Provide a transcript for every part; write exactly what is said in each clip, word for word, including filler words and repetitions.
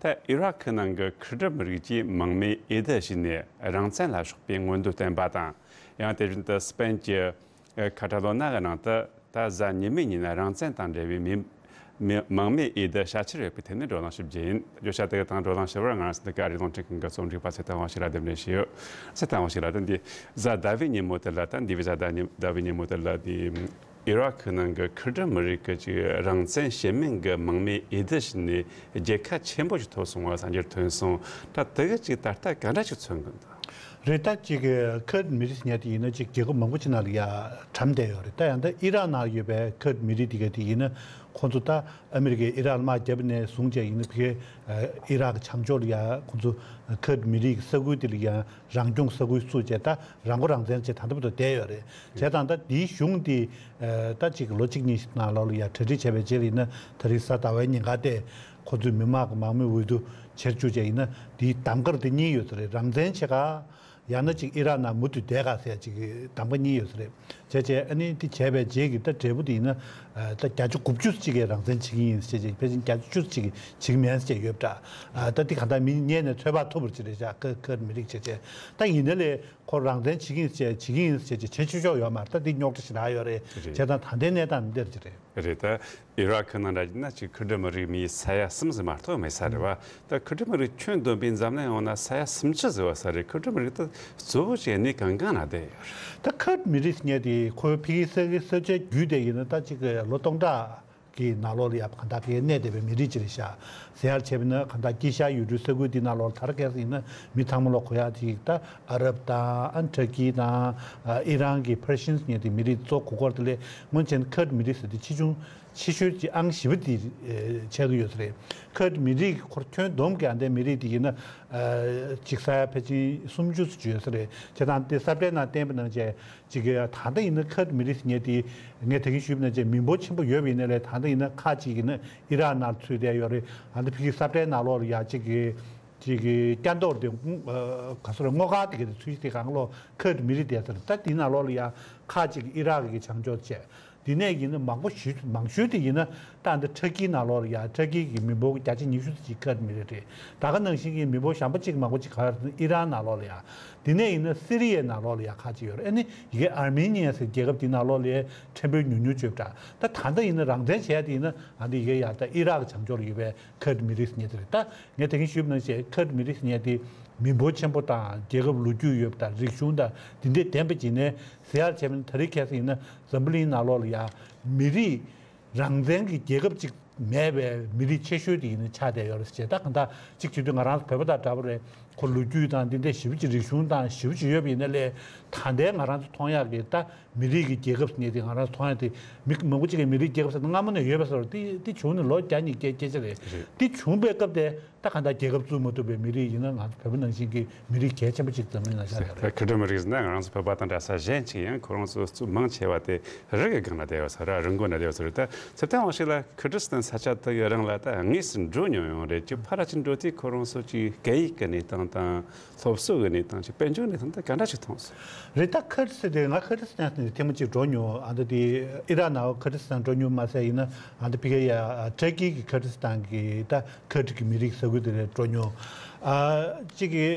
ད་ཨི་རག་ནང་གི་ཁུར་ཌི་མི་རིགས་ཀྱིས་དམག་མི་འོས་བསྡུ་བྱས་ནས་རང་བཙན་ལ་སོགས་པའི་མངོན་འདོད་བསྟན་པ་དང་། ཡང་དེ་བཞིན་དུ་སྤེན་གྱི་ཁ་ཏ་ལོ་ན་གི་ནང་དུ་ད་གཟའ་ཉི་མའི་ཉིན་རང་བཙན་དང་འབྲེལ་བའི་མི་མི་དམག་མི་འོས་བསྡུ་བྱ་འཆར་ཡོད་པའི་ཐད་ནས་བགྲོ་གླེང་ཞིབ་རྒྱས་ཡིན། བརྗོད་བྱ་དེ་དང་བགྲོ་གླེང་ཞུ་བར་ང་རང་ཚོ་འདི་ག་ཨ་རིའི་རླུང་འཕྲིན་ཁང་གི་རྩོམ་སྒྲིག་པ་ཚེ་བརྟན་དབང་ཕྱུག་ལགས་གདན་འདྲེན་ཞུས་ཡོད། ཚེ་བརྟན་དབང་ཕྱུག་ལགས། ད་འདི་གཟའ་ཟླ་བའི་ཉིན་མོ་དེ་ལ། ད་འདི་བའི་གཟའ་ཟླ་ཉི་ཟླ་བའི་ཉིན་མོ་དེ་ལ་དེ་ཨི་རག་ནང་གི་ཁུར་ཌི་མི་རིགས་ཀྱི་ཅིག་རང་བཙན་བྱེད་མིན་གྱི་དམག་མི་འོས་བསྡུ་བྱས་ནས་རྒྱལ་ཁ་ཆེན་པོ་ཞིག་ཐོབ་སོང་བ་གསར་འགྱུར་ཐོན་སོང་། ད་དེ་གི་ཅིག་ད་ལྟ་ག་འདྲ་ཞིག་མཚོན་གྱི་འདུག་རེད། ད་ཅིག་ཁུར་མི་རིགས་ཟེར་མཁན་དེ་ཡིན་ན་ཅིག་རྒྱལ་ཁབ་མང་པོ་ཅིག་ནང་ལ་ཡ་གྲམ་བསྡད་ཡོད་རེད། ད་ཡང་ད་ཨི་རག་ནང་ཡོད་པའི་ཁུར་མི་རིགས་དེ་ག་དེ་ཡིན་ན་ཁོང་ཚོ་ད་ཨ་མི་རི་ཀས་ཨི་རག་དམག་བརྒྱབ་ནས་བཟུང་བྱས་ཡིན་ན་ཕ་གིའི་ཨི་རག་གི་བྱང་ཕྱོགས་ལ་ཡ་ཁོང་ཚོ་ཁུར་མི་རིགས་ས་ཁུལ་དེ་ལ་ཡ་རང་སྐྱོང་ས་ཁུལ་བཙུགས་བྱས་ད་རང་མགོ་རང་བཙན་བྱས་ད་ལྟ་བར་དུ་བསྡད་ཡོད་རེད། བྱས་ཙང་ད་དེའི་གཞུང་དེ་ད་ཅིག་ལོ་གཅིག་གཉིས་ནང་ལོགས་ལ་ཡ་གྲ་སྒྲིག་བྱས་པའི་རྗེས་ལ་ཡིན་ན་ད་རེས་གཟའ་ཟླ་བའི་ཉིན་ཀ་དེ་ཁོ་ཚོས་མི་དམངས་ཀྱི་དམག་མི་འོས་བསྡུ་བྱེད་བཅུག་བྱས་ཡིན་ན་དེའི་གདམ་ག་དེ་གཉིས་ཡོད་ས་རེད། རང་བཙན་བྱེད་ག་ཡང་ན་ཅིག་ཨི་རག་ནང་མུ་མཐུད་བསྡད་ག་ཟེར་ཅིག་གདམ་ག་གཉིས་ཡོད་ས་རེད། བྱས་བྱས་ཨ་ནི་དེ་བྱས་པའི་རྗེས་ཀྱི་ད་འབྲས་བུ་དེ་ཡིན་ན་ད་བརྒྱ་ཆ་དགུ་བཅུ་ཅིག་གིས་རང་བཙན་བྱེད་ཀྱི་ཡིན་ཟེར་བྱས་ཕལ་ཆེར་བརྒྱ་ཆ་བཅུ་ཅིག་གིས་བྱེད་ཀྱི་མེད་ཟེར་ཡོད་པ་འདྲ། ད་དེ་ག་ད་མི་ཉན་ནས་ཚོད་དཔག་ཐུབ་པ་ཅིག་རེད་ཤག་ཁུར་མི་རིགས་བྱས་བྱས་ད་ཡིན་ན་ལས་ཁོ་རང་བཙན་བྱེད་ཀྱི་ཡིན་ཟེར་བྱེད་ཀྱི་ཡིན་ཟེར་བྱས་བྱེད་ཆོག་ཆོག་ཡོད་མ་རེད། ད་དེ་རྙོག་དྲ་ཞེ་དྲག་ཡོད་རེད། རེད། བྱས་ཙང་ད་ལྟའི་གནས་སྟངས་འདིར་ཅིག་རེད། རེད། ད་ཨི་རག་ནང་འདྲ་ཡིན་ན་ཅིག་ཁུར་མི་རིགས་མི་ས་ཡ་གསུམ་ཙམ་མ་གཏོགས་མེད་ས་རེད་བ། ད་ཁུར་མི་རིགས་ཁྱོན་བསྡོམས་པའི་འཛམ་གླིང་ཡོངས་ན་ས་ཡ་སུམ་ཅུ་ཙམ་ཡོད་ས་རེད། ཁུར་མི་རིགས་ད་གཙོ་བོ་ཅིག་གནས་གང་གང་ན་བསྡད་ཡོད་རེད། ད་ཁུར་མི་རིགས་ཟེར་མཁན་དེ་ཁོའི་ཕ་གིའི་ས་ས་ཆའི་རྒྱུད་དེ་ཡིན་ན་ད་ཅིག་ལོ་སྟོང་ཕྲག་གི་ནང་ལོགས་ལ་ཡ་གང་ལྟར་ཕ་གིར་གནས་བསྡད་པའི་མི་རིགས་ཅིག་རེད་ཤག་ཟེར་ཡག་བྱས་པ་ཡིན་ན་གང་ལྟར་དཀྱིལ་ཤར་ཡུལ་གྲུའི་ས་ཁུལ་དེ་ནང་ལོགས་ལ་ད་རེས་ཁ་སང་ཡིན་ན་མི་ཚང་མ་ལ་གོ་ཡག་ཅིག་ད་ཨ་རབ་དང་ཨ་ཊར་ཀི་དང་ཨི་རན་གྱི་ཕར་ཤིན་ཟེར་མཁན་དེ་མི་རིགས་གཙོ་གོ་སྐོར་དེ་ལས་སྔོན་ཆད་ཁུར་མི་རིགས་ཟེར་དེ་ཆེ་ཆུང་ཆེ་ཤོས་ཀྱི་ཨང་བཞི་པ་དེ་ཆགས་ཀྱི་ཡོད་ས་རེད། ཁུར་མི་རིགས་ཁོར་ཁྱོན་བསྡོམས་ཀྱི་ཨ་འདའི་མི་རིགས་དེ་ཡིན་ན་ཅིག་ས་ཡ་ཕལ་ཆེར་སུམ་ཅུ་ཙམ་ཅིག་ཡོད་ས་རེད། བྱས་ཙང་དེ་ས་བཀྲའི་ནང་བསྟན་པ་ནང་བཞིན་ཅིག་ད་ལྟ་ཡིན་ན་ཁུར་མི་རིགས་ཟེར་མཁན་དེ་ངས་ད་གིན་ཞུས་པ་ནང་བཞིན་མི་འབོར་ཆེན་པོ་ཡོད་པ་ཡིན་ན་ལས་ད་ལྟ་ཡིན་ན་ཁག་ཅིག་ཡིན་ན་ཨི་རག་ནང་ཚུད་བསྡད་ཡོད་རེད། ཨ་འདི་ཕ་གིའི་ས་བཀྲའི་ནང་ལོགས་ལ་ཡ་ཅིག་གི་ཅིག་གི་སྐྱ་མདོག་དེ་ག་ཚོད་རེད། སྔོ་དཀར་དེ་ག་དེ་ཚུལ་དེ་གང་ལོ་ཁུར་མི་རིགས་བསྡད་ས་རེད། ད་དེའི་ནང་ལོགས་ལ་ཡ་ཁག་ཅིག་ཨི་རག་གི་བྱང་ཕྱོགས་བྱས། དེ་ནས་ཡིན་ན་མང་པོ་ཞུ་མང་ཤོས་དེ་ཡིན་ན་ད་འདི་ཊར་ཀིའི་ནང་ལོགས་ལ་ཡ་ཊར་ཀི་གི་མི་འབོར་བརྒྱ་ཆ་ཉི་ཤུ་ཙམ་ཅིག་ཁུར་མི་རིགས་རེད། ད་ག་ནང་བཞིན་གྱི་མི་འབོར་གཞན་པ་ཅིག་མང་པོ་ཅིག་ག་རེ་ཨི་རན་ནང་ལོགས་ལ་ཡ། དེ་ནས་ཡིན་ན་སི་རི་ཡའི་ནང་ལོགས་ལ་ཡ་ཁག་ཅིག་ཡོད་རེད། ཨ་ནི་ཡི་གེ་ཨར་མེ་ནི་ཡ་ཟེར་རྒྱལ་ཁབ་དེའི་ནང་ལོགས་ལ་ཡ་ཕྲན་བུ་ཉུང་ཉུང་བཅོས་པ་འདྲ། ད་ད་ལྟ་ཡིན་ན་རང་བཙན་བྱས་དེ་ཡིན་ན་ཨ་འདི་ཡི་གེ་ཡ་ད་ཨི་རག་གི་བྱང་ཕྱོགས་ལ་ཡོད་པའི་ཁུར་མི་རིགས་ཟེར་མཁན་དེ་རེད། ད་ངས་ད་གིན་ཞུས་པ་ནང་བཞིན་ཁུར་མི་རིགས་ཟེར་མཁན་དེ་མི་འབོར་ཆེན་པོ་དང་རྒྱལ་ཁབ་ལོ་རྒྱུས་ཡོད་པ་དང་རིག་གཞུང་དང་དེ་འདྲས་ལྡན་པ་ཅིག་ནས་ཟེར་ཡག་བྱས་པ་ན་ད་རེས་ཁ་སང་ཡིན་ན་འཛམ་བུ་གླིང་ནང་ལོགས་ལ་ཡ་མི་རིགས་རང་བཙན་གྱི་རྒྱལ་ཁབ་ཅིག་མེད་པའི་མི་རིགས་ཆེ་ཤོས་དེ་ཡིན་ན་ཆགས་བསྡད་ཡོད་རེད་ཟེར། ད་གང་ལྟར་གཅིག་བྱེད་དུས་ང་རང་ཚོ་བོད་པ་དང་འདྲ་པོ་རེད། ཁོ་ལོ་རྒྱུས་དང་འདི་འདྲས་ཞེ་པོ་ཅིག་རིག་གཞུང་དང་ཞེ་པོ་ཅིག་ཡོད་པ་ཡིན་ན་ལས་ད་ལྟའི་ང་རང་ཚོ་མཐོང་ཡག་གི་ད། མི་རིགས་ཀྱི་རྒྱལ་ཁབ་ཟེར་མཁན་དེ་ང་རང་ཚོ་མཐོང་ཡག་དེ་མི་མང་པོ་ཅིག་གིས་མི་རིགས་རྒྱལ་ཁབ་ཟེར་ན་སྔ་མོ་ནས་ཡོད་པ་ཟེར་བ་དེ་དེ་བྱུང་ནས་ལོ་བརྒྱ་ཉིས་བརྒྱའི་སྐད་ཆ་རེད། རེད། དེ་བྱུང་པའི་སྐབས་དེ་ད་གང་ལྟར་རྒྱལ་ཁབ་བཙུགས་མ་ཐུབ་པའི་མི་རིགས་ཡིན་ན་ང་ཚོ་བོད་པ་ནང་བཞིན་གྱི་མི་རིགས་གལ་ཆེན་པོ་ཅིག་འཛམ་གླིང་ནང་ཆགས་ཡོད་རེད། ཁུ་ཊི་མི་རིགས་ཟེར་ན་ང་རང་ཚོ་བོད་པ་དང་འདྲ་ས་གཞན་ཅིག་ཡང་ཁོ་རང་ཚོ་གཙོ་མང་ཆེ་བ་དེ་རི་གི་སྒང་ལ་བསྡད་ཡོད་ས་རེད། རི་མགོ་ན་བསྡད་ཡོད་ས་རེད། ད་ཚེ་བརྟན་དབང་ཕྱུག་ལགས་ཁུར་ཌི་སི་ཐན་ས་ཆ་དེ་གི་རིང་ལ་ད་དངོས་སུ་འགྲོ་མྱོང་ཡོད་རེད། ཅིག་ཕར་ཅིག་འགྲོ་དུས་ཁོ་རང་ཚོ་ཅིག་སྐད་ཡིག་གི་གནས་སྟངས་དང་། སློབ་གསོ་གི་གནས་སྟངས་ཅིག་དཔལ་འབྱོར་གནས་སྟངས་དེ་ག་འདྲ་ཞིག་མཐོང་སོང་། རེད། ད་ཁུར་ཌི་སི་དེ་ང་ཁུར་ཌི་སི་ཐན་ནས་ཐེངས་མ་གཅིག་འགྲོ་མྱོང་། ཨ་འདི་དེ་ཨི་རག་ནང་ཁུར་ཌི་སི་ཐན་འགྲོ་མྱོང་མ་ཟད་ཡིན་ན་ཨ་འདི་ཕ་གི་ཡ་ཊར་ཀི་གི་ཁུར་ཌི་སི་ཐན་གི་ད་ཁུར་ཌི་གི་མི་རིགས་ས་ཁུལ་དེ་ལ་འགྲོ་མྱོང་། ཨ་གཅིག་གི་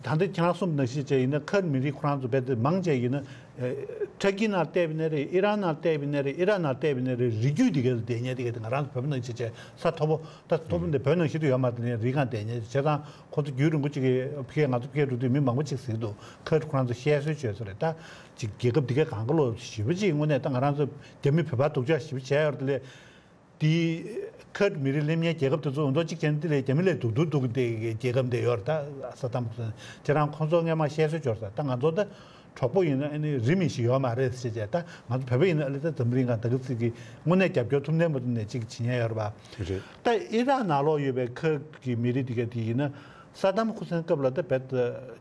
ད་འདི་ཁྱེད་རང་གསུངས་པ་ནང་བཞིན་བྱས་ཡིན་ན་ཁུར་མི་རིགས་ཁོ་རང་ཚོ་རྦད་དེ་མང་ཆེ་ཡིན་ན་ཨ་ཊར་ཀི་ནང་བལྟས་པ་ཡིན་ན་རེད། ཨི་རན་ནང་བལྟས་པ་ཡིན་ན་རེད། ཨི་རག་ནང་བལྟས་པ་ཡིན་ན་རེད། རི་རྒྱུད་དེ་ག་ལ་བསྡད་མཁན་དེ་ག་དེ་ང་རང་ཚོ་བོད་པ་ནང་བཞིན་བྱས་ས་མཐོ་པོ་ད་མཐོ་པོ་འདི་བོད་ནང་བཞིན་དུ་ཡོད་མ་རེད། དེ་ནས་རི་སྒང་བསྡད་མཁན་བྱས་ཙང་། ཁོ་ཚོ་རྒྱུན་རིང་པོ་གཅིག་གི་ཕ་གིར་ང་ཚོ་ཕ་གིར་འགྲོ་དུས་མི་མང་པོ་གཅིག་གཟིགས་འདུག་ཁུར་ཌི་ཁོ་རང་ཚོ་བཤད་སྲོལ་བྱོས་སོ་རེད། ད་ཅིག་རྒྱལ་ཁབ་འདི་གའི་གང་ག་ལོ་ཞེ་པོ་ཅིག་དངོས་གནས་ད་ང་རང་ཚོ་རྒྱ་མི་བོད་པ་སྡུག་ཅག་ཞེ་པོ་བྱས་ཡོད་རེད་དེ་ལས། དེ་ཁུར་ཌི་མི་རིགས་སླེབས་མཁན་རྒྱལ་ཁབ་དེ་ཚོ་འོ་འདྲ་གཅིག་བྱས་ན་དེ་ལས་རྒྱ་མི་ལས་སྡུག་སྡུག་སྡུག་གི་འདི་གའི་རྒྱལ་ཁབ་འདི་ཡོད་རེད། ད་ས་དམ་ཁོ་ཚོ་ཁྱེད་རང་ཁོང་ཚོ་སྔས་མ་བཤད་སྲོལ་བྱོས་ས་ད་ང་ཚོ་ད། གྲོགས་པོ་ཡིན་ན་ཨ་ནི་རིས་མེད་ཞིག་ཡོད་མ་རེད་ཟེར་བྱས། ད་ང་ཚོ་བོད་པ་ཡིན་ན་ཨ་ལེ་ད་འཛམ་བུ་གླིང་སྒང་ད་གི་ཚིག་གི་དངོས་གནས་རྒྱབ་སྐྱོར་ཐུབ་ནས་མ་ཐུབ་ནས་ཅིག་བྱེད་ཉན་ཡོད་རེད་པ། རེད། ད་ཨི་རག་ནང་ལོགས་ཡོད་པའི་ཁུར་གྱི་མི་རིགས་དེ་ག་དེ་ཡིན་ན་ས་དམ་ཁུ་སན་སྐབས་ལ་ད་བེད་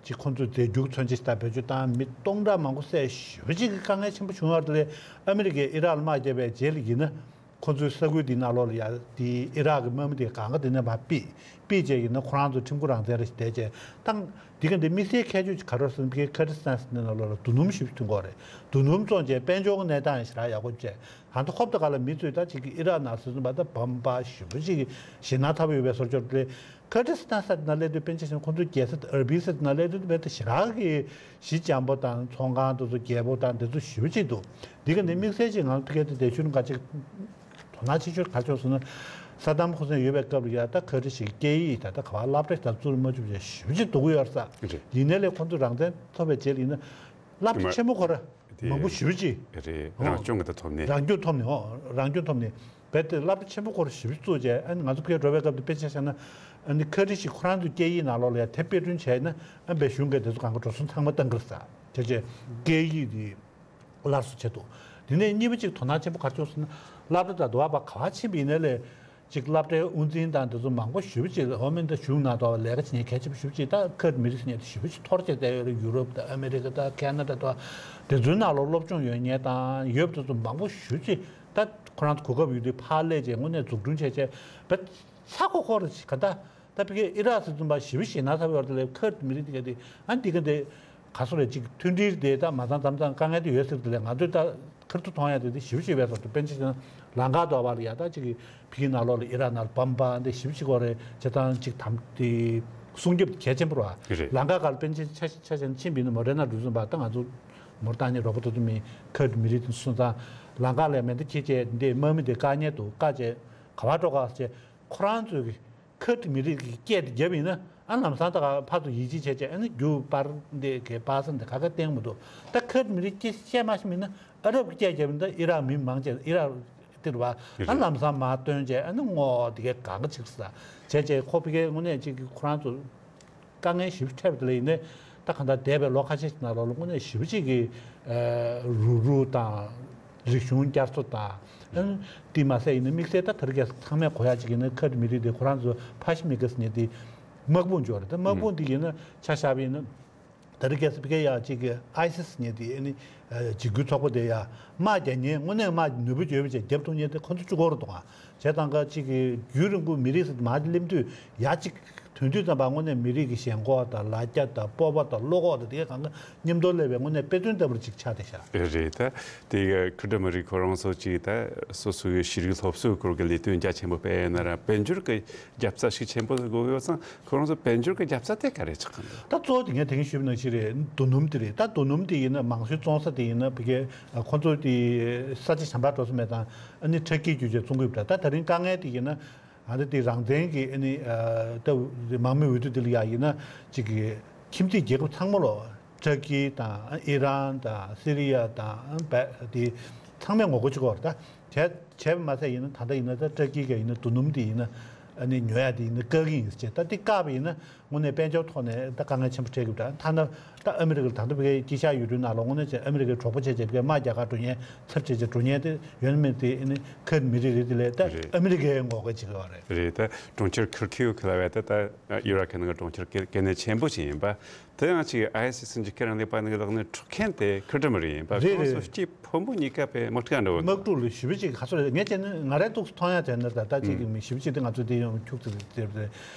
ཅིག་ཁོང་ཚོས་རྫས་འགྱུར་མཚོན་ཆ་ཞིག་དང་བེད་སྤྱོད་བཏང་མི་སྟོང་ཕྲག་མང་པོ་བསད་ཞེ་པོ་ཅིག་གི་དཀའ་ངལ་ཆེན་པོ་བྱུང་ཡོད་རེད། དེ་ལས་ཨ་མི་རི་ཀས་ཨི་རག་ལ་དམག་བརྒྱབ་པའི་རྗེས་ལ་ཡིན་ན། ཁོ་ཚོའི་ས་ཁུལ་དེའི་ནང་ལོགས་ལ་ཡ་དེ་ཨི་རག་གི་དམག་མི་དེ་གང་ག་དེ་ནས་མར་ཕུད་ཕུད་བྱས་ཡིན་ན་ཁོ་རང་ཚོ་ཁྲིམས་ཁུར་རང་བཙན་རེ་ཞིག་བསྡད་བྱས་ད་འདི་ག་འདི་དམིགས་བསལ་ཁྱད་ཆོས་ཀྱི་ག་རེ་ཟེར་ན་ཕ་གིའི་ཁུར་ཌི་སི་ཐན་ཟེར་ནས་ནང་ལོགས་ལ་རྡོ་སྣུམ་ཞིབ་ཐོན་གོ་རེད། རྡོ་སྣུམ་བཙོང་བྱས་དཔལ་འབྱོར་གྱི་གནས་སྟངས་ཞེ་དྲག་ཡག་པོ་བྱས། ད་ལྟ་ཧོབ་ཏེ་ག་ལ་མི་ཚོས་ད་ཅིག་གི་ཨི་རག་ནང་སོ་སོ་བ་ད་བམ་པ་ཞེ་པོ་ཅིག་ཞེད་སྣང་ཚ་པོ་ཡོད་པའི་བཟོ་འདྲ་རེད། ཁར་ཌི་སི་ཐན་ས་དེ་ན་སླེབས་དུས་པཎ་ཆེན་ཞིག་ཁོང་ཚོའི་རྒྱལ་ས་ཨར་བིལ་ས་དེ་ན་སླེབས་དུས་བས་ད་ཞེ་དྲག་གི་གཞི་འཇམ་པོ་དང་ཚོང་ཁང་དེ་ཚོ་རྒྱས་པོ་དང་དེ་ཚོ་ཞེ་པོ་ཅིག་འདུག་འདི་ག་ནས་དམིགས་བསལ་ཅིག་ང་ཕ་གི་དེ་དེ་ཤུལ་འགའ་ཅིག་དོ་སྣང་ཆེ་ཤོས་ག་ཅོག་སོང་ན། ས་དམ་ཁོ་ཚོ་ཡོད་པའི་སྐབས་ལ་ཡ་ད་ཁ་ཏི་ཞིག་སྐད་ཡིག་ད་ལྟ་ག་བ་སློབ་གྲྭ་ཞིག་ད་བཙུགས་མ་བཅུག་བྱས་ཞེ་པོ་ཅིག་སྡུག་གི་ཡོད་ས། རེད། ཡིན་ནའི་ལས་ཁོ་ཚོ་རང་བཙན་ཐོབ་པའི་རྗེས་ལ་ཡིན་ན་སློབ་གྲྭ་ཆེན་པོ་ཁོ་ར་དེ་མང་པོ་ཞེ་པོ་ཅིག་རེད། རང་སྐྱོང་གི་ད་ཐོབ་ནས། རང་སྐྱོང་ཐོབ་ནས་ཨོ་རང་སྐྱོང་ཐོབ་ནས་བས་ཏེ་སློབ་གྲྭ་ཆེན་པོ་ཁོ་ར་ཞེ་པོ་ཅིག་བཙུགས་བྱས། ཨ་ནི་ང་ཚོ་ཕ་གིར་འགྲོ་བའི་སྐབས་དུ་དཔེ་ཆ་བཞག་ན་ཨ་ནི་ཁ་ཏི་ཞིག་ཁོ་རང་ཚོ་སྐད་ཡིག་ནང་ལོགས་ལ་ཡ་དེབ་དཔེ་སྐྲུན་བྱས་ན་ཨ་བས་གཞུང་གིས་དེ་ཚོ་གང་ག་འགྲོ་སོང་ཚང་མ་བཏང་གི་རེད་ས། བྱས་བྱས་སྐད་ཡིག་དེ། སླར་གསོ་བྱེད་དོ། དེ་ནས་གཉིས་པ་གཅིག་དོ་སྣང་ཆེན་པོ་ག་རེ་བྱུང་ཟེར་ན། སློབ་གྲྭ་དང་དུ་བ་པ་ག་བ་ཕྱིན་པ་ཡིན་ན་ལས། གཅིག་སློབ་གྲྭའི་དབུ་འཛིན་དང་དེ་ཚོ་མང་པོ་ཞེ་པོ་ཅིག་འོ་མིན་ད་གཞུང་ནང་དུ་ལས་ཀ་བྱེད་མཁན་གལ་ཆེན་པོ་ཞེ་པོ་ཅིག་ད་ཁར་ཌི་མི་རིགས་ཟེར་མཁན་དེ་ཞེ་པོ་ཅིག་འཐོར་བྱས་བསྡད་ཡོད་རེད། ཡུ་རོབ་དང་ཨ་མི་རི་ཀ་དང་ཁེ་ན་ཌ་དང་དེ་ཚོའི་ནང་ལོགས་སློབ་སྦྱོང་ཡོད་མཁན་དང་ཡོད་པ་དེ་ཚོ་མང་པོ་ཞེ་པོ་ཅིག་ད་ཁོ་རང་ཚོ་གོ་སྐབས་ཡོད་དུས་ཕར་སླེབས་བྱས་དངོས་གནས་འཛུགས་སྐྲུན་བྱས་བྱས་བས་ཚ་ཁོ་ཁོ་རེད་ག་ད། ད་ཕ་གིའི་ཨི་རག་སྲིད་གཞུང་པ་ཞེ་པོ་ཞེད་སྣང་ཚ་པོ་ཡོད་རེད་དེ་ལས་ཁར་ཌི་མི་རིགས་དེ་ག་དེ་ཨ་འདི་ག་དེ་ག་སོ་རེད། ཅིག་མཐུན་སྒྲིལ་དེ་ད་མ་ཚང་མཚམས་མཚམས་དཀའ་ངལ་དེ་ཡོད་ཟེར་དེ་ལས་ང་ཚོས་ད་ཁར་ཐུག་མཐོང་ཡ་དེ་དེ་ཞེ་པོ་ཞེ་པོ་ཡོད་ཟེར་དུ། དཔེར་ན་ཆ་བཞག་ན་ལང་ཀ་དོ་བ་ལ་ཡ་ད་ཅིག་གི་ཕ་གིའི་ནང་ལོགས་ལ་ཨི་རག་ནང་ལ་བམ་པ་འདི་ཞེ་པོ་ཞིག་གོ་རེད། བྱས་ཙང་ཅིག་དམ་དེ་སྲུང་སྐྱོབ་གལ་ཆེན་པོ་རེད་བ། རེད། ལང་ཀ་ག་ལ་དཔེར་ན་ཆ་ཆ་བཞག་ན་ཕྱིན་པ་ཡིན་ན་མོ་རེ་ན་འགྲོ་བཟོ་པ་ད་ང་ཚོ་མོ་རི་ཏཱ་ནི་རོགས་པ་དེ་ཚོ་མི་ཁར་ཌི་མི་རིགས་དེ་སོང་ཙང་ལང་ཀ་ལ་མེ་མདའ་འཁྱེར་བྱས་འདི་དམག་མི་དེ་བཀག་ཉེན་འདུག་བཀག་བྱས་ག་བ་འགྲོ་ག་བྱས། ཁོ་རང་ཚོའི་གི་ཁར་ཌི་མི་རིགས་ཀྱི་སྐད་དེ་བརྒྱབ་ཡིན་ན་ཨ་ལམ་སང་ད་ག་ཕར་ཚུར་ཡིད་ཆེས་བྱས་བྱས་ཨ་ནི་རྒྱུ་པར་འདི་གའི་པར་ས་འདི་ག་ག་བསྟན་མི་འདུག་ད་ཁར་ཌི་མི་རིགས་སྐད་བཤད་མ་ཤེས་མིན་ན་ཨ་རབ་ཀྱི་སྐད་བརྒྱབ་ཡིན་ད་ཨི་རག་མི་མང་ཆེ་ཨི་རག་དེ་རུ་བ་ཨ་ལམ་སང་མར་བཏོན་བྱས་ཨ་ནི་ངོ་དེ་གའི་གང་ག་ཅིག་ས་བྱས་བྱས་ཁོ་ཕ་གའི་དངོས་གནས་ཅིག་གི་ཁོ་རང་ཚོ། དཀའ་ངལ་ཞེ་པོ་འཕྲད་པ་དེ་ལ་ཡིན་ནའི་ད་གང་ལྟར་འདས་པའི་ལོ་ཁ་ཤས་ཤིག་ནང་ལོགས་ལ་དངོས་གནས་ཞེ་པོ་ཅིག་གི་རུག་རུག་དང་རིག་གཞུང་བསྐྱར་གསོ་དང་དེ་མ་ཟད་ཡིན་ན་དམིགས་བསལ་ད་དེ་རིང་ཁ་སང་ཚང་མས་གོ་ཡག་ཅིག་ཡིན་ན་ཁར་ཌི་མི་རིགས་དེ་ཁོ་རང་ཚོ་ཕ་ཤི་མི་ཀ་ཟེར་མཁན་དེ་དམག་དཔུང་འབྱོར་རེད། ད་དམག་དཔུང་དེ་ཡིན་ན་ཆ་བཞག་པ་ཡིན་ན་དེ་རིང་ཁ་སང་ཕ་གི་ཡ་ཅིག་གི་ཨའི་སི་ཟེར་མཁན་དེ་ཨ་ནི་འཇིགས་སྐུལ་ཚོགས་པ་དེ་ཡ་དམག་རྒྱག་མཁན་དངོས་གནས་དམག་ནུས་པ་ཡོད་པ་ཅིག་རྒྱབ་ཐུབ་མཁན་དེ་ཁོ་ཚོ་གཅིག་པོ་རེད་འདུག་ཨ། བྱས་ཙང་ཀ་གཅིག་གི་རྒྱུན་རིང་པོ་མི་རིགས་ཟེར་མར་སླེབས་དུས་ཡ་གཅིག་དོན་དུས་ཙམ་པ་དངོས་གནས་མི་རིགས་ཀྱི་ཞེན་ཁོག་དང་ལ་རྒྱ་དང་སྤོབས་པ་དང་བློ་ཁོག་དང་དེ་ག་གང་ག་མཉམ་དུ་སླེབས་པའི་དངོས་གནས་དཔེ་མཚོན་ལྟ་བུར་ཅིག་ཆགས་བསྡད་ཤག་རེད་རེད། ད་དེ་ག་ཁུ་ཏྲ་མི་རིགས་ཁོ་རང་ཚོ་ཅིག་ད་སོ་སོའི་ཤེས་རིག་སློབ་གསོའི་སྐོར་གྱི་ལས་དོན་རྒྱ་ཆེན་པོ་སྤེལ་ཡོད་ན་ར་དཔལ་འབྱོར་གྱི་རྒྱབ་རྩ་ཞིག་ཆེན་པོ་དགོས་ཡོད་ཙང་ཁོ་རང་ཚོ་དཔལ་འབྱོར་གྱི་རྒྱབ་རྩ་དེ་ག་རེ་ཆགས་གི་འདུག་ད་གཙོ་བོ་དེ་ངས་དེ་གིན་ཞུས་པ་ནང་བཞིན་རེད། རྡོ་སྣུམ་དེ་རེད། ད་རྡོ་སྣུམ་དེ་ཡིན་ན་མང་གཙོའི་བཙོང་ས་དེ་ཡིན་ན་ཕ་གི་ཁོ་ཚོ་དེ་ས་ཆ་གཞན་པ་འགྲོ་ས་མེད་ཙང་། ཨ་ནི་ཊར་ཀི་བརྒྱུད་བྱས་བཙོང་གི་ཡོད་པ་འདྲ། ད་ད་རིང་དཀའ་ངལ་དེ་ཡིན་ན་ང་ཚོ་དེ་རང་བཙན་གྱི་ཨ་ནི་ད་དམག་མི་འོས་བསྡུ་དེ་ལ་ཡ་ཡིན་ན་ཅིག་གི་ཁྱིམ་མཚེས་རྒྱལ་ཁབ་ཚང་མ་ལོ་ཊར་ཀི་དང་ཨི་རན་དང་སི་རི་ཡ་དང་བལ་དེ་ཚང་མས་ངོ་རྒོལ་བྱེད་ཀྱི་ཡོད་རེད། ད་བྱས་བྱས་པ་མ་ཟད་ཡིན་ན་ད་ལྟ་ཡིན་ན་ད་ཊར་ཀི་ག་ཡིན་ན་རྡོ་སྣུམ་དེ་ཡིན་ན་ཨ་ནི་ཉོ་ཡ་དེ་ཡིན་ན་བཀག་གི་ཡིན་ཟེར་བྱས། ད་དེ་བཀག་པ་ཡིན་ན། དངོས་གནས་དཔལ་འབྱོར་ཐོག་ནས་ད་དཀའ་ངལ་ཆེན་པོ་འཕྲད་ཀྱི་ཡོད་པ་འདྲ། ཐ་ན་ད་ཨ་མི་རི་ཀ་ལ་ད་ལྟ་བའི་དཀྱིལ་ཤར་ཡུལ་གྲུའི་ནང་ལ་དངོས་གནས་བྱས་ཨ་མི་རི་ཀའི་གྲོགས་པོ་བྱས་བྱས་བའི་དམག་རྒྱག་གར་འགྲོ་མཁན་ཚབ་བྱས་བྱས་འགྲོ་མཁན་དེ་ཡོད་མེད་དེ་ཨ་ནི་ཁར་མི་རིགས་རེད། དེ་ལས་ད་རེད། ཨ་མི་རི་ཀའི་ངོ་རྒོལ་བྱེད་ཀྱི་ཡོད་རེད། རེད། ད་གྲོང་ཁྱེར་ཁུར་ཁིའུ་ཁི་ལ་བས་ད་ད་ཨི་རག་གི་ནང་གི་གྲོང་ཁྱེར་གལ་གལ་གནད་ཆེན་པོ་ཞིག་ཡིན་པ། དེ་ཡང་ཅིག་ཨའི་སི་སི་འཇིགས་སྐུལ་རིང་ལུགས་པ་ནང་གི་ལག་ནས་འཁྲུག་མཁན་དེ་ཁུར་ཌི་མི་རིགས་ཡིན་པ། རེད་ཁོང་ཚོ་རེད། སྐྱེས་ཕོ་མོ་གཉིས་ཀ་དཔེ་དམག་འཁྲུག་འགྲོ་གི་འདུག་དམག་འཁྲུག་ལ་ཞེ་པོ་ཅིག་ག་ཚོད་རེད། ངས་བྱས་ན་ང་རའི་ཐུགས་སུ་མཐོང་ཡ་བྱས་ན་ད་ལྟ་ཅིག་གི་མི་ཞེ་པོ་ཅིག་དེ་ང་ཚོ་དེ་ཡང་འཁྱུག་ཙམ་དེ་རེད།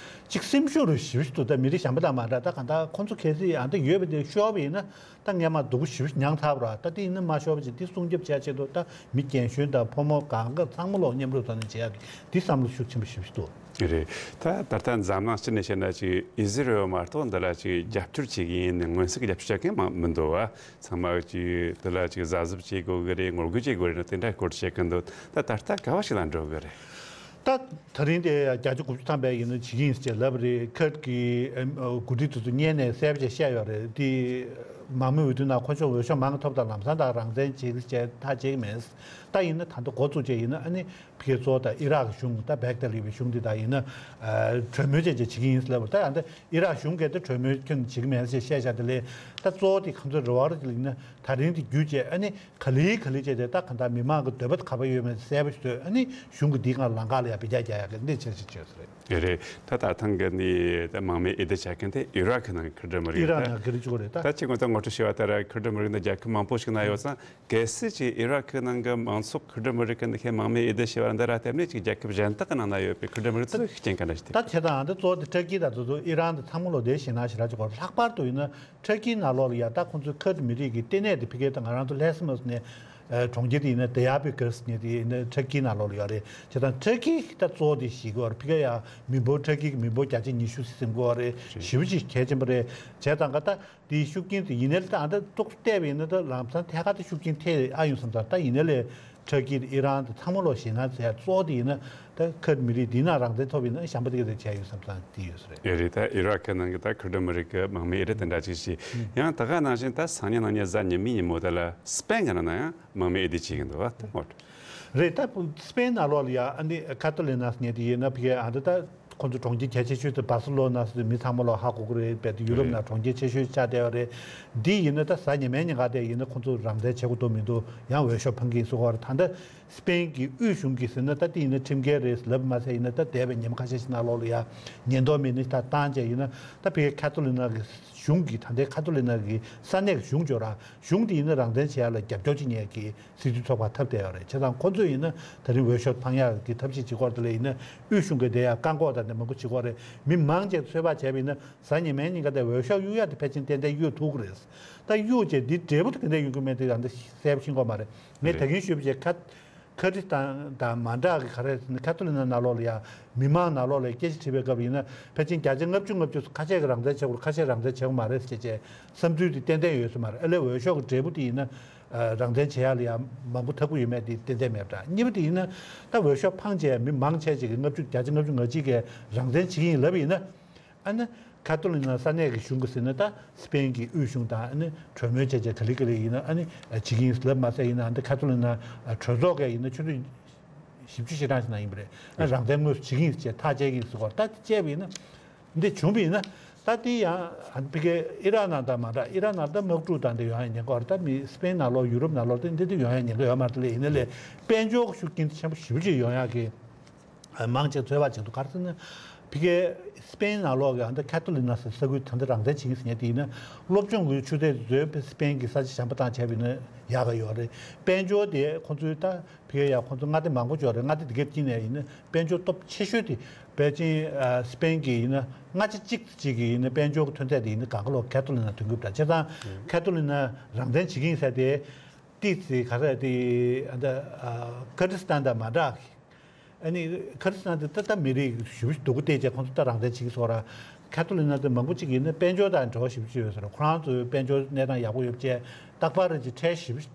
ཅིག་སེམས་ཤུགས་རུ་ཞེ་པོ་ཅིག་འདུག་ད་མི་རིགས་གཞན་པ་དང་མ་འདྲ། ད་གང་ལྟར་ཁོང་ཚོ་གལ་སྲིད་ཡང་ད་ཡོད་པ་དེ་ཤོར་བ་ཡིན་ན་ད་སྔས་མ་སྡུག་པོ་ཞེ་པོ་མྱངས་ཚར་བ་ར། ད་དེ་ཡིན་ན་མ་ཤོར་བ་ཅིག་དེ་སྲུང་སྐྱོབ་བྱ་ཆེད་དུ་ད་མི་རྒན་གཞོན་དང་ཕོ་མོ་གང་ག་ཚང་མ་ལོག་མཉམ་རུབ་ཐོག་ནས་བྱེད་ཡག་གི་དེ་བསམ་བློ་ཤུགས་ཆེན་པོ་ཞེ་པོ་ཅིག་འདུག་རེད། ད་ད་ལྟ་འཛམ་གླིང་སྤྱི་ནས་བཤད་ན་ཅིག་ཨི་ཟི་རེལ་མ་གཏོགས་འདི་ལ་ཅིག་རྒྱབ་སྐྱོར་བྱེད་ཀྱི་ཡིན་ནས་མངོན་གསལ་གྱི་རྒྱབ་སྐྱོར་བྱེད་མཁན་མང་མི་འདུག་བ། ཚང་མ་ཅིག་འདི་ལ་ཅིག་གཟབ་གཟབ་བྱེད་དགོས་ཀྱི་རེད། ངོ་རྒོལ་བྱེད་དགོས་རེད་ན་དེ་འདྲ་སྐོར་བཤད་ཀྱི་འདུག་ད་ད་ལྟ་ག་བ་ཞིག་ལ་འགྲོ་གི་རེད། ད་ད་རིང་དེ་བརྒྱ་ཆ་དགུ་བཅུ་ཐམ་པ་ཡིན་ན་བྱེད་ཀྱི་ཡིན་ཟེར་ལབ་རེད། ཁུར་གི་འགོ་ཁྲིད་དེ་ཚོ་བསྙལ་ནས་གསལ་པོ་བྱས་བཤད་ཡོད་རེད། དེ་དམག་མི་འོས་བསྡུ་ནང་ཁོ་ཚོ་འོས་ཤོག་མང་གི་ཐོབ་དང་ལམ་སང་ད་རང་བཙན་བྱེད་ཀྱི་བྱས་ཐག་བཅད་ཀྱི་མེད། ད་ཡིན་ན་ད་ལྟ་འགོ་བཙུགས་བྱས་ཡིན་ན་ཨ་ནི། ཕ་གི་གཙོ་བོ་དང་ཨི་རག་གི་གཞུང་ད་བྷག་དྷ་ལ་ཡོད་པའི་གཞུང་འདི་དག་ཡིན་ན་གྲོས་མོལ་བྱས་བྱས་བྱེད་ཀྱི་ཡིན་ལབ་པ། ད་ཡང་ད་ཨི་རག་གཞུང་གིས་ད་གྲོས་མོལ་ཁྱོན་ནས་བྱེད་ཀྱི་མེད་ཅེས་བཤད་བཞག་དེ་ལས་ད་གཙོ་བོ་དེ་ཁོང་ཚོའི་རེ་བ་རེ་ཡིན་ན་ད་རིང་དེ་བརྒྱུད་བྱས་ཨ་ནི་ག་ལེ་ག་ལེ་བྱས་ཏེ་ད་གང་ལྟར་མི་མང་གི་འདོད་པ་ག་པར་ཡོད་མེད་གསལ་པོ་ཞིག་བཟོས་ཨ་ནི་གཞུང་གིས་འདིའི་སྒང་ལམ་ཁ་ལ་ཡ་བེད་སྤྱོད་རྒྱག་ཡག་གི་འདི་བྱས་བྱས་བྱས་སོ་རེད། རེད་རེད། ད་ད་ཐེངས་ཀྱི་ནི་ད་དམག་མི་འོས་བསྡུ་བྱ་མཁན་དེ་ཨི་རག་གི་ནང་གི་ཁུར་ཌི་མི་རིགས་ཨི་རག་རེད། ནང་གི་རིགས་གཅིག་པོ་རེད་ད། ད་ཅིག་ང་ཚོ་ངོ་སྤྲོད་བྱས་པ་ལྟར་ཁུར་ཌི་མི་རིགས་འདི་རྒྱལ་ཁབ་མང་པོ་ཞིག་ན་ཡོད་ཙང་། གལ་སྲིད་ཅིག་ཨི་རག་གི་ནང་གི་མང་ཚོགས་ཁུར་ཌི་མི་རིགས་ཀྱི་འདི་ཁའི་དམག་མི་འོས་བསྡུ་བྱས་པ་འདི་ར་དེ་ནས་ཅིག་རྒྱལ་ཁབ་གཞན་དག་གི་ནང་ན་ཡོད་པའི་ཁུར་ཌི་མི་རིགས་ཚོས་ཤུགས་རྐྱེན་ག་འདྲ་ཞིག་ཐེབས། ད་བྱས་ཙང་འདི་གཙོ་བོ་དེ་ཏུར་ཀི་དང་དེ་ཚོ་ཨི་རན་དང་ཚང་མ་ལོ་དེ་ཞེད་སྣང་ཞེ་དྲག་ཅིག་གོ། ལྷག་པར་དུ་ཡིན་ན་ཏུར་ཀི་ནང་ལོགས་ལ་ཡ་ད་ཁོང་ཚོའི་ཁུར་ཌི་མི་རིགས་ཀྱི་ལྟེ་གནས་དེ་ཕ་གི་ད་ང་རང་ཚོ་ལྷ་ས་མ་ཟེར་ནས་ གྲོང་ཁྱེར་དེ་ཡིན་ན་དི་ཡར་པི་ཀིར་ཟེར་མཁན་དེ་ཡིན་ན་ཊར་ཀིའི་ནང་ལོགས་ལ་ཡོད་རེད། བྱས་ཙང་ཊར་ཀི་ད་གཙོ་བོ་དེ་ཞིག་གི་བར་ཕི་ཀ་ཡ་མི་འབོར་ཊར་ཀི་གི་མི་འབོར་བརྒྱ་ཆ་ཉི་ཤུ་ཟིན་གི་བ་རེད། ཞེ་པོ་ཅིག་གལ་ཆེན་པོ་རེད། བྱས་ཙང་ག་ད་དེའི་ཤུགས་རྐྱེན་དེ་ཡིན་ནའི་ད་ཨ་ད་ཏོག་ཙམ་བལྟས་པ་ཡིན་ན་ད་ལམ་སང་ཐད་ཀར་དེ་ཤུགས་རྐྱེན་ཐེབས་ཨ་ཡོང་བསམ་ཙང་ད་ཡིན་ནའི་ལས་ཊར་ཀི་དང་ཨི་རན་དང་ཚང་མ་ལོག་ཞེད་སྣང་ཟེར་ཡ་གཙོ་བོ་དེ་ཡིན་ན་ད་ཁུར་མི་རིགས་འདི་ན་རང་བཙན་ཐོབ་ཡིན་ན་ཞན་པ་དེ་ག་དེ་བྱས་ཡོད་བསམ་ཙང་དེ་ཡོད་ས་རེད། ཨེ་རེད། ད་ཨི་རག་གི་ནང་གི་ད་ཁུར་ཌི་མི་རིགས་ཀྱི་དམག་མི་ཨེ་རེད། དེ་འདྲ་ཅིག་ཞིག་ཡང་ད་ག་ནང་བཞིན་ད་སང་ཉིན་གནངས་ཉིན་གཟའ་ཉི་མའི་ཉིན་མོ་དེ་ལ་སི་པེན་གི་ནང་ན་ཡང་དམག་མི་ཨེ་དེ་བྱེད་ཀྱི་འདུག་བ་དེ་ངོ་། རེད། ད་སི་པེན་ནང་ལོགས་ལ་ཡ་ཨ་ནི་ཁ་ཐོ་ལི་ན་ཟེར་མཁན་དེ་ཡིན་ན་ཕ་གི་ཨ་འདི་ད་ཁོང་ཚོ་གྲོང་ཁྱེར་གལ་ཆེ་ཤོས་དེ་སྦར་སི་ལོ་ན་ཟེར་དུས་མི་ཚང་མ་ལོག་ཧ་གོ་གི་རེད། རྦད་དེ་ཡུ་རོབ་ནང་གྲོང་ཁྱེར་ཆེ་ཤོས་ཆགས་བསྡད་པ་རེད། འདི་ཡིན་ན་ད་གཟའ་ཉི་མའི་ཉིན་ག་དེ་ཡིན་ན་ཁོང་ཚོ་རང་བཙན་བྱེད་དགོས་འདུག་མི་འདུག་ཡང་འོས་ཤོག་འཕང་གི་སུ་གོ་རེད། ད་ལྟ་སི་པེན་གྱི་དབུས་གཞུང་གིས་ཟེར་ན་ད་དེ་ཡིན་ན་ཁྲིམས་འགལ་རེད་ལབ་མ་ཟད་ཡིན་ན་ད་འདས་པའི་ཉིན་མ་ཁ་ཤས་ཤིག་ནང་ལོགས་ལ་ཡ་ཉེན་རྟོག་མི་སྣ་ད་བཏང་བྱས་ཡིན་ན་ད་ཕ་གི་ཁ་ཐོ་ལི་ན་གི་གཞུང་གི་ད་ལྟའི་ཁ་ཐོ་ལི་ན་གི་ས་གནས་ཀྱི་གཞུང་ཅིག་ཡོད་ར། གཞུང་དེ་ཡིན་ན་རང་བཙན་བྱེད་ཡ་ལ་རྒྱབ་སྐྱོར་བྱེད་མཁན་གྱི་སྲིད་དོན་ཚོགས་པ་འཐབ་བསྡད་ཡོད་རེད། བྱས་ཙང་ཁོ་ཚོས་ཡིན་ན་ད་རིང་འོས་ཤོག་འཕང་ཡག་གི་ཐབས་ཤེས་བྱེད་ཀྱི་ཡོད་རེད། དེ་ལས་ཡིན་ན་དབུས་གཞུང་གི་དེ་ཡང་བཀག་འགོག་དང་དེ་མང་པོ་བྱེད་ཀྱི་ཡོད་རེད། མི་མང་ཆེ་ཚོད་དཔག་བྱས་པ་ཡིན་ན་གཟའ་ཉི་མའི་ཉིན་ཀ་དེ་འོས་ཤོག་གཡུག་ཡག་དེ་ཕལ་ཆེར་ཏན་ཏན་གཡུག་ཐུབ་ཀྱི་རེད། ད་གཡུག་བྱས་འདི་འབྲས་བུ་དེ་ག་འདྲ་ཡོང་གི་མེད་དེ་ད་འདི་གསལ་པོ་ཤེས་ཀྱི་ཡོད་མ་རེད། ངས་ད་རེད། གིན་ཞུས་པ་བྱས་ཁ་ཁ་རི་སྟན་དང་མ་འདྲ་གི་ག་རེ་ཟེར་ན་ཁ་ཐོ་ལི་ན་ནང་ལོགས་ལ་ཡ་མི་མང་ནང་ལོགས་ལ་སྐད་ཆ་དྲིས་པའི་སྐབས་ཡིན་ན་ཕལ་ཆེར་བརྒྱ་ཆ་ལྔ་བཅུ་ལྔ་བཅུ་ཁ་ཤས་ཀྱིས་རང་བཙན་བྱེད་དགོས་རེད། ཁ་ཤས་རང་བཙན་བྱེད་དགོས་མ་རེད་ཟེར་བྱས་བསམ་ཚུལ་དེ་ཏན་ཏན་ཡོད་ས་མ་རེད། ཨ་ལས་འོས་ཤོག་གི་འབྲས་བུ་དེ་ཡིན་ན་ཨ་རང་བཙན་བྱེད་ཡག་ལ་ཡ་མང་པོ་ཐབས་བཀོད་ཡོད་མེད་དེ་ཏན་ཏན་མེད་པ་འདྲ། གཉིས་པ་དེ་ཡིན་ན་ད་འོས་ཤོག་འཕངས་བྱས་མི་མང་ཆེ་ཅིག་གིས་ལྔ་བཅུ་བརྒྱ་ཆ་ལྔ་བཅུ་ང་གཅིག་གིས་རང་བཙན་བྱེད་ཀྱི་ཡིན་ལབ་ཡིན་ན། ཨ་ནི་ཁ་ཐོ་ལི་ན་ས་གནས་ཀྱི་གཞུང་གི་ཟེར་ན་ད་སི་པེན་གྱི་དབུས་གཞུང་དང་ཨ་ནི་གྲོས་མོལ་བྱས་བྱས་ག་ལེ་ག་ལེ་ཡིན་ན་ཨ་ནི་བྱེད་ཀྱི་ཡིན་ལབ་མ་ཟད་ཡིན་ན་ཨ་ནི་ཁ་ཐོ་ལི་ན་གྲོས་ཚོགས་ཀྱི་ཡིན་ན་ཆུ་ཚོད་བཞི་བཅུ་ཞེ་གྲངས་ཤིག་ནང་ཡིན་པ་རེད། ཨ་རང་བཙན་དངོས་སུ་བྱེད་ཀྱི་ཡིན་ཟེར་བྱས་ཐག་བཅད་ཀྱི་ཡིན་ཟེར་གོ་ད་དེ་བཅད་པ་ཡིན་ན་འདི་བྱུང་བ་ཡིན་ན་ད་དེ་ཡང་ཨ་ནི་ཕ་གི་ཨི་རག་ནང་དང་མ་འདྲ། ཨི་རག་ནང་ད་དམག་འཁྲུག་དང་འདི་ཡོང་ཡ་ཉེན་ཁ་ཡོད་རེད། ད་མི་སི་པེན་ནང་ལོགས་ཡུ་རོབ་ནང་ལོགས་དེ་འདི་དེ་ཡོང་ཡ་ཉེན་ཁ་ཡོད་མ་རེད། དེ་ལས་ཡིན་ན་ལས་དཔལ་འབྱོར་གྱི་ཤུགས་རྐྱེན་དེ་ཆེན་པོ་ཞེ་པོ་ཅིག་ཡོང་ཡ་གི་མང་ཆེ་ཚོད་དཔག་བྱེད་འདུག་ག་རེ་ཟེར་ན། ཕ་གི་སི་པེན་ནང་ལོགས་ཀྱི་ཨ་ནི་ཁ་ཐོ་ལི་ན་ཟེར་ས་ཁུལ་ད་ལྟ་རང་བཙན་བྱེད་ཀྱི་ཟེར་མཁན་དེ་ཡིན་ན་སློབ་སྦྱོང་གི་ཆུ་ཚད་དེ་ཚོ་སི་པེན་གྱི་ས་ཆ་གཞན་པ་དང་བྱས་པ་ཡིན་ན་ཡག་ག་ཡོད་རེད། དཔལ་འབྱོར་དེ་ཁོང་ཚོའི་ད་ཕ་གི་ཡ་ཁོང་ཚོ་མངའ་སྡེ་མང་པོ་ཡོད་རེད། མངའ་སྡེ་དེ་གའི་དཀྱིལ་ནས་ཡིན་ན་དཔལ་འབྱོར་སྟོབས་ཆེ་ཤོས་དེ་པེ་ཅིན་ཨ་སི་པེན་གྱི་ཡིན་ན་ལྔ་ཆ་གཅིག་ཅིག་གི་ཡིན་ན་དཔལ་འབྱོར་གྱི་ཐོན་རྫས་དེ་ཡིན་ན་གང་ག་ལོག་ཁ་ཐོ་ལི་ན་ཐོན་གྱི་ཡོད་པ་འདྲ། བྱས་ཙང་ཁ་ཐོ་ལི་ན་རང་བཙན་བྱེད་ཀྱི་ཡིན་ཟེར་དེ་ཏི་ཙི་ག་རེ་དེ་ཨ་ད་ཨ་ཀར་ཌི་སི་ཐན་དང་མ་འདྲ། ཨ་ནི་ཁ་རི་སི་ཐན་དེ་ད་ལྟ་མི་རིགས་ཞེ་པོ་ཅིག་སྡུག་པོ་བལྟས་བྱས་ཁོང་ཚོ་ད་རང་བཙན་བྱེད་ཀྱི་ཡོད་ར། ཁ་ཐོ་ལིག་ནང་དུ་མང་པོ་ཅིག་ཡིན་ན་དཔལ་འབྱོར་དང་འབྲེལ་བ་ཞེ་པོ་ཅིག་ཡོད་ས་རེད། ཁོ་རང་ཚོའི་དཔལ་འབྱོར་གནས་སྟངས་ཡག་པོ་ཡོད་པ་བྱས་རྟག་པར་རེ་ཅིག་ཁྲལ་ཞེ་པོ་ཅིག་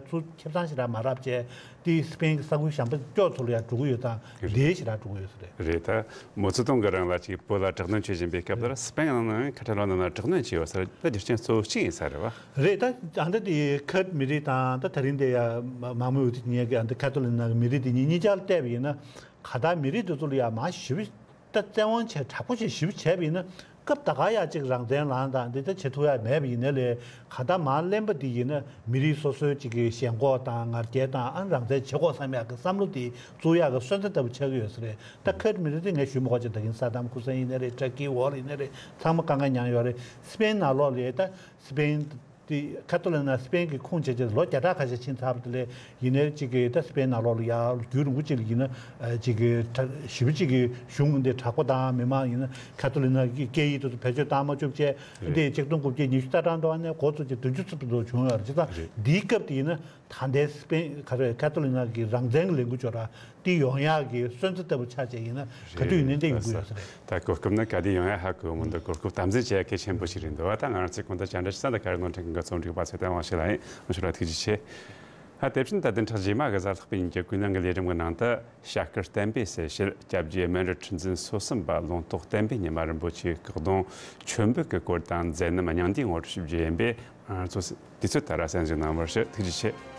ཚུར་ཁེ་བཟང་ཞེ་དྲག་མ་རག་པ་བྱས་དེ་སི་པེན་གྱི་ས་ཁུལ་གཞན་པ་ཕྱོགས་ཚོ་ལ་ཡང་འགྲོ་གི་ཡོད་ཙང་ལས་ཞེ་དྲག་འགྲོ་གི་ཡོད་ས་རེད། རེད། ད་མའོ་ཙེ་ཏུང་གི་རིང་ལ་ཅིག་བོད་ལ་དྲག་གནོན་བྱེད་བཞིན་པའི་སྐབས་དེར་སི་པེན་ནང་ནང་ཁ་ཐ་ལོ་ན་ནང་དྲག་གནོན་བྱས་ཡོད་ས་རེད། ད་རྒྱུ་རྐྱེན་གཙོ་བོ་གཅིག་ཡིན་ས་རེད་བ། རེད། ད་ད་ལྟ་དེ་ཁུར་མི་རིགས་དང་ད་ད་རིང་དེ་ཡ་མ་མང་མོས་འོས་བསྡུ་གཉིས་ཀྱི་ཨ་ད་ཁ་ཐོ་ལིག་ནང་གི་མི་རིགས་དེ་གཉིས་གཉིས་ཆར་བལྟས་པ་ཡིན་ན་ག་ད་མི་རིགས་དེ་ཚོ་ལ་ཡ་མ་ཞེ་པོ་ད་བཙན་དབང་བྱས་དྲག་པོ་བྱས་ཞེ་པོ་བྱས་པ་ཡིན་ན་སྐབས་ད་ག་ཡ་གཅིག་རང་བཙན་ལངས་དང་འདི་ད་བྱེད་ཐུབ་ཡ་མེད་པ་ཡིན་ན་ལས་ག་ད་མར་གླེན་པ་འདི་ཡིན་ན་མི་རིགས་སོ་སོའི་གཅིག་གི་ཞེན་ཁོག་དང་ང་རྒྱལ་དང་ཨ་རང་བཙན་བྱེད་དགོས་བསམ་ཡ་གི་བསམ་བློ་དེ་བཙུགས་ཡ་གི་སོན་རྩ་ལྟ་བུ་ཆགས་ཀྱི་ཡོད་ས་རེད། ད་ཁུར་མི་རིགས་དེ་ངས་ཞུས་མ་དགོས་ཅིག་ད་གིན་ས་དམ་ཁུ་སན་ཡིན་ན་རེད། ཊར་ཀིའི་འོག་ལ་ཡིན་ན་རེད། ཚང་མ་དཀའ་ངལ་མྱངས་ཡོད་རེད། སི་པེན་ནང་ལོགས་ལ་ད་སི་པེན་དེ་ཁ་ཐོ་ལིག་ནང་སི་པེན་གྱི་ཁུངས་བྱས་བྱས་ལོ་བརྒྱ་ཕྲག་ཁ་ཤས་ཕྱིན་ཚར་བ་དེ་ལས་ཡིན་ནའི་གཅིག་གིས་ད་སི་པེན་ནང་ལོགས་ལ་ཡ་རྒྱུན་རིང་པོ་གཅིག་ལ་ཡིན་ན་གཅིག་གིས་ཞེ་པོ་གཅིག་གིས་གཞུང་འདི་དྲག་པོ་དང་མི་མང་ཡིན་ན་ཁ་ཐོ་ལིག་ནང་གི་སྐད་ཡིག་དེ་ཚོ་བེད་སྤྱོད་བཏང་མ་བཅུག་བྱས་རེད། འདི་ཆིག་སྟོང་དགུ་བརྒྱ་ཉི་ཤུ་རྩ་གྲངས་དུ་ཨ་ནས་འགོ་བཙུགས་ཀྱི་བདུན་ཅུ་ཙམ་དུ་བྱུང་ཡོད་རེད། བྱས་ཙང་རེད། འདིའི་སྐབས་དེ་ཡིན་ན། ད་ལྟའི་སི་པེན་ག་རེ་ཁ་ཐོ་ལིག་ནང་གི་རང་བཙན་གྱི་ལས་འགུལ་ཅིག་ཡོད་ར། དེ་ཡོང་ཡག་གི་སོན་རྩ་ལྟ་བུ་ཆགས་བྱས་ཡིན་ན་ག་དུས་ཡིན་ནའི་འདི་ཡོང་གི་ཡོད་ས་རེད། ད་གོ་སྐབས་ནི་ག་དུས་ཡོང་ཡག་ཧ་གོ་མི་འདུག་གོ་སྐབས་དམ་འཛིན་བྱེད་ཡག་གལ་ཆེན་པོ་ཞིག་རེད་འདུག་ད་ང་རང་ཚོའི་གོང་དུ་བཅར་འདྲི་ཞུ་ས་འདི་ག་རེ་གནང་མཁན་གྱི་འགོ་རྩོམ་སྒྲིག་པ་ཚེ་བརྟན་དབང་ཕྱུག་ལགས་ཡིན། ང་ཚོ་ལ་ཐུགས་རྗེ་ཆེ། ད་དེ་བཞིན་ད་བདུན་ཕྲག་རྗེས་མ་གི་གཟའ་ལྷག་པའི་ཉིན་གྱི་ཀུན་གླེང་གི་ལས་རིམ་གྱི་ནང་དུ། བྱ་དཀར་བསྟན་པའི་གསལ་བྱེད། སྐྱབས་རྗེ་སྨན་རི་ཁྲི་འཛིན་སོ་གསུམ་པ་ལུང་རྟོགས་བསྟན་པའི་ཉི་མ་རིན་པོ་ཆེའི་སྐུ་གདུང་མཆོད་འབུལ་གྱི་སྐོར་དང་མཛད་རྣམ་སྙིང་བསྡུས་ངོ་སྤྲོད་ཞུ་རྒྱུ་ཡིན་པས། ང་ཚོ་དུས་ཚོད་ལྟར་གསན་གཟིགས་གནང་བར་ཞུ། ཐུགས་རྗེ་ཆེ།